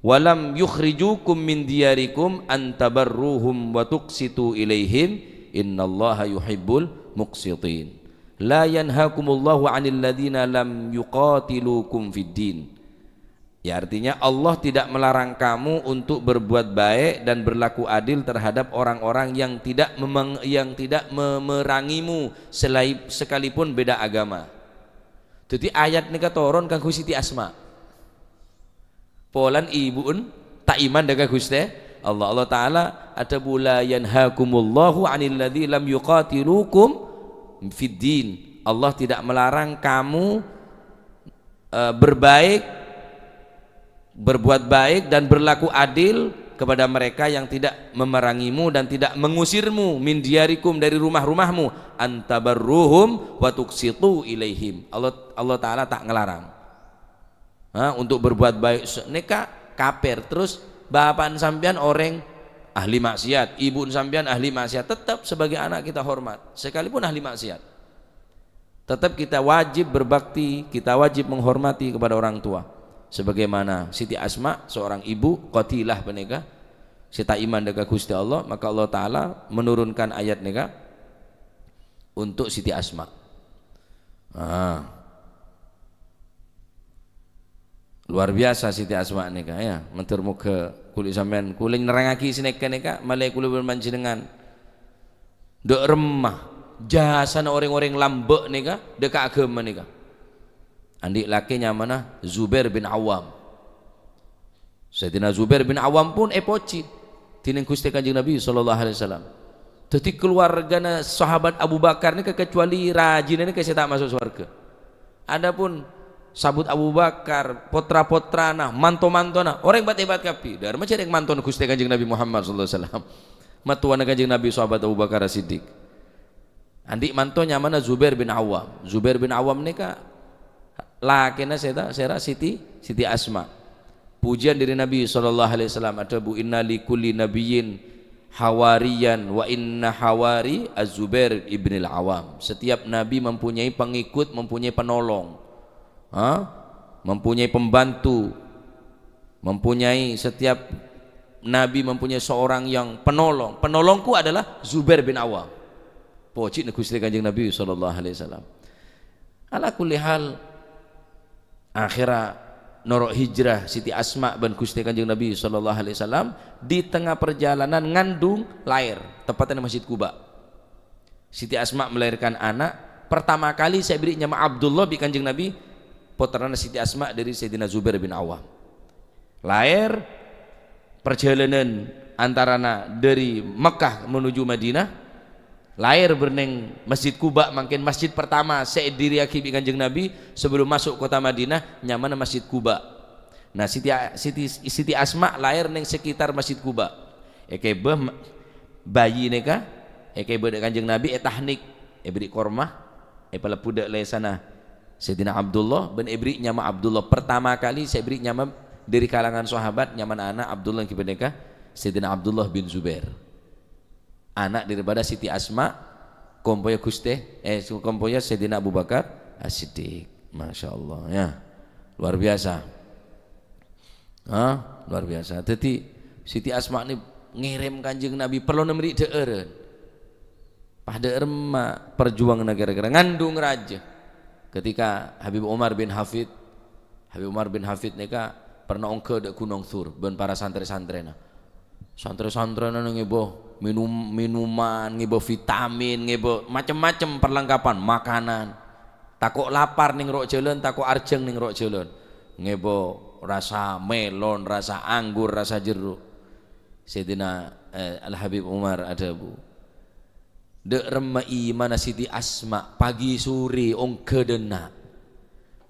wa lam yukhrijukum min diyarikum an tabarruhum wa tuqsitu ilaihim, innallaha yuhibbul muqsitin." La yanhakumullahu 'anil ladzina lam yuqatilukum fid din. Ya, artinya Allah tidak melarang kamu untuk berbuat baik dan berlaku adil terhadap orang-orang yang tidak memerangimu sekalipun beda agama. Jadi ayat ini turun kanggo Siti Asma. Polan ibuun tak iman dengan Gusti Allah. Allah Ta'ala ada pula yanhakumullahu 'anil ladzi lam yuqatilukum fid din. Allah tidak melarang kamu berbuat baik dan berlaku adil kepada mereka yang tidak memerangimu dan tidak mengusirmu, min diyarikum, dari rumah-rumahmu, antabarruhum wa tuqsitu ilaihim. Allah Allah Ta'ala tak ngelarang, ha, untuk berbuat baik. Neka kafir, terus bapak sampean orang ahli maksiat, ibu sampean ahli maksiat, tetap sebagai anak kita hormat sekalipun ahli maksiat. Tetap kita wajib berbakti, kita wajib menghormati kepada orang tua, sebagaimana Siti Asma, seorang ibu qatilah peneka sita iman dengan Gusti Allah, maka Allah Ta'ala menurunkan ayat neka untuk Siti Asma. Ah. Luar biasa Siti Asma neka, ya. Mentur muka kulit sampean kulit nerangaki sineka neka malai kulit bermanjenengan dek remah jasa orang-orang lambek neka dekat agama neka. Andik lakinya mana? Zubair bin Awam. Sayyidina Zubair bin Awam pun epoci tining Gusti Kanjeng Nabi sallallahu alaihi wasallam. Jadi keluarga sahabat Abu Bakar ini kecuali rajin ini saya tak masuk surga. Adapun sabut Abu Bakar, potra-potrana, manto-mantona, orang hebat-hebat kapi. Dari macam yang manton Gusti Kanjeng Nabi Muhammad sallallahu alaihi wasallam. Matuana Kanjeng Nabi sahabat Abu Bakar Siddiq. Andik mantonya mana? Zubair bin Awam. Zubair bin Awam ini kak lakina saya Siti Siti Asma. Pujian dari Nabi sallallahu alaihi wasallam ada bu inna li kulli nabiyyin hawariyan wa inna hawari Az-Zubair ibn al-Awam. Setiap nabi mempunyai pengikut, mempunyai penolong, ha? Mempunyai pembantu, mempunyai, setiap nabi mempunyai seorang yang penolong. Penolongku adalah Zubair bin Awam. Pocik Gusti Kanjeng Nabi sallallahu alaihi wasallam. Ala kulli hal, akhirnya norok hijrah Siti Asma ben Gusti Kanjeng Nabi sallallahu alaihi wasallam. Di tengah perjalanan ngandung, lahir tepatnya di Masjid Kuba. Siti Asma melahirkan anak pertama kali, saya beri nama Abdullah bi Kanjeng Nabi, putrana Siti Asma dari Sayyidina Zubair bin Awam. Lahir, perjalanan antara dari Mekah menuju Madinah, lahir berneng Masjid Kuba. Makin masjid pertama saya diriaki Kanjeng Nabi sebelum masuk kota Madinah nyaman Masjid Kuba. Nah, Siti Siti Siti Asma lahir neng sekitar Masjid Kuba. Eke beh bayi neka eke beh Kanjeng Nabi etahnik, e beri kormah, e pala pudak le sana Sayyidina Abdullah bin ibri nyama Abdullah. Pertama kali saya beri nyama dari kalangan sahabat nyaman anak Abdullah yang neka Sayyidina Abdullah bin Zubair, anak daripada Siti Asma kompoya Gusti, kompoya Sayyidina Abu Bakar As-Siddiq. Masya Allah ya, luar biasa. Hah? Luar biasa. Jadi Siti Asma ini ngirim Kanjeng Nabi perlu nemri deeren. Pada erma perjuangan kira-kira ngandung raja. Ketika Habib Umar bin Hafid, Habib Umar bin Hafid neka pernah ongke dek Gunung Thur ben para santri-santrena. Santri-santrena ngebo minum minuman, ngebo vitamin, ngebo macem-macem perlengkapan makanan. Takok lapar ning rok jalan, takok arjeng ning rok jalan. Ngebo rasa melon, rasa anggur, rasa jeruk. Sayyidina Al Habib Umar ada bu. Dek remai mana Siti Asma pagi sore ongke dena.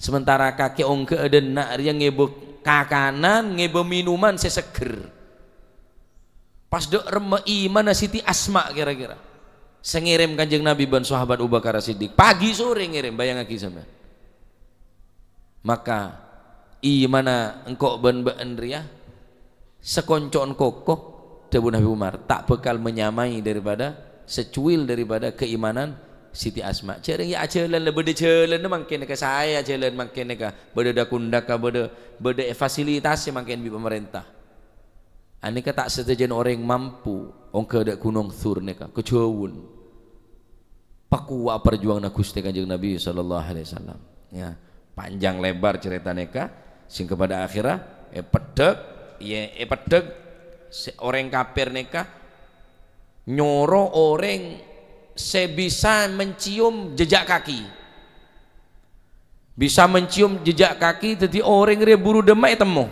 Sementara kakek ongke dena dia ngebo kakanan, ngebo minuman seseger. Pas dek remai mana Siti Asma kira-kira. Sengirim Kanjeng Nabi ban sahabat Abu Bakar Siddiq pagi sore ngirim, bayang lagi sama. Maka i mana engkau ben ben ria sekoncon kokoh debu Nabi Umar tak bekal menyamai daripada secuil daripada keimanan Siti Asma. Cereng ya jalan le bede jalan makin ke saya jalan makin ke bede dakundaka bede bede fasilitasi makin bi pemerintah. Aneka tak setujuan orang mampu ongke dek Gunung Thur neka kejauhan. Pakuwa perjuangan Gusti Kanjeng Nabi sallallahu alaihi wasallam. Ya, panjang lebar cerita neka sing kepada akhirnya pedek ya pedek orang kafir neka nyoro orang sebisa mencium jejak kaki, bisa mencium jejak kaki, jadi orang buru demak temu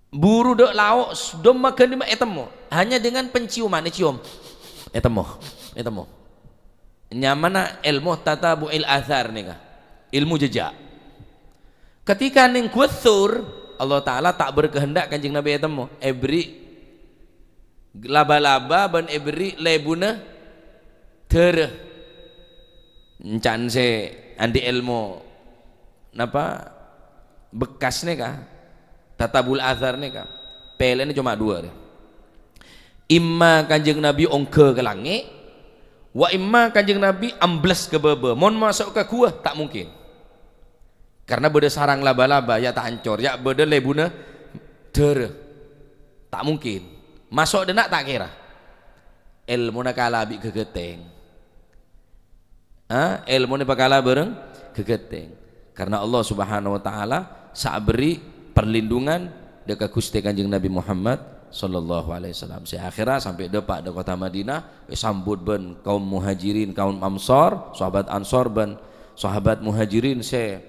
buru dek lauk demak demak temu hanya dengan penciuman cium etemu etemu nyamana ilmu tatabu'il athar nih ilmu jejak. Ketika ning Thur Allah Ta'ala tak berkehendak Kanjeng Nabi etemu ebri laba-laba ban ebri lebuna tereh encan se andi ilmu napa bekas nih kah tatabul athar nih kah pelene cuma dua deh. Imma Kanjeng Nabi ongke ke langit wa imma Kanjeng Nabi ambles ke bebe mon masuk ke gua tak mungkin karena beda sarang laba-laba ya tak hancur ya beda lebuna tereh tak mungkin masuk denak tak kira ilmu nakala bi kegeteng. Ha? Ilmu ni bakala bareng kegeteng karena Allah Subhanahu wa taala saberi perlindungan dekat Gusti Kanjeng Nabi Muhammad sallallahu alaihi wasallam. Si akhirnya sampai depak de kota Madinah sambut ben kaum muhajirin, kaum ansor, sahabat ansor ben sahabat muhajirin se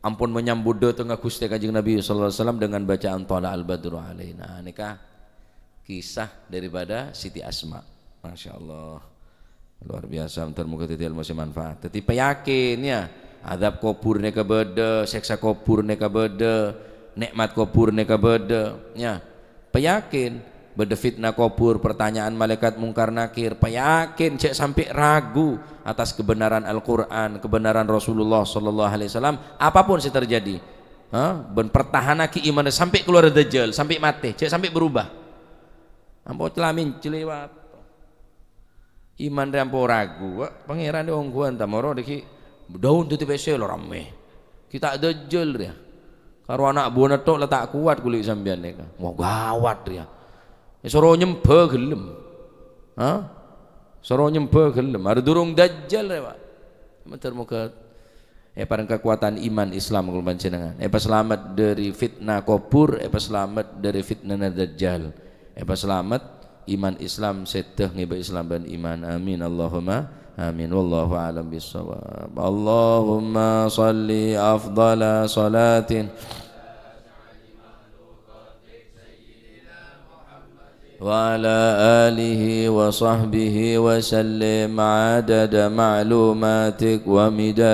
ampun menyambut de tengah Gusti Kanjeng Nabi sallallahu alaihi wasallam dengan bacaan Thala al-Badru alaina. Nikah kisah daripada Siti Asma. Masya Allah luar biasa, muga ilmu manfaat. Tetapi yakin ya azab kubur neka bede, seksa kubur neka bede, nikmat kubur neka bede ya. Peyakin bede fitnah kubur, pertanyaan malaikat mungkar nakir, peyakin cek sampai ragu atas kebenaran Al-Qur'an, kebenaran Rasulullah sallallahu alaihi wasallam, apapun sih terjadi. Ha? Ben pertahanaki iman sampai keluar dajjal, sampai mati, cek sampai berubah. Ampo celamin celiwat. Iman rampo ragu, pangeran wong kuan tamoro diki daun tutup wc lo rame. Kita dajjal ya. Karo anak buah tok letak kuat kulit sampean nek. Mau gawat ya. Soro nyembah gelem. Ha? Soro nyembah gelem. Ada durung dajjal ya, Pak. Matur muga parang kekuatan iman Islam kula panjenengan. Selamat dari fitnah kubur, selamat dari fitnah dajjal. Selamat iman Islam sedeh ngiba Islam dan iman. Amin Allahumma amin. Wallahu a'lam bissawab. Allahumma salli afdala salatin wa ala alihi wa sahbihi wa sallim adada ma'lumatik wa midad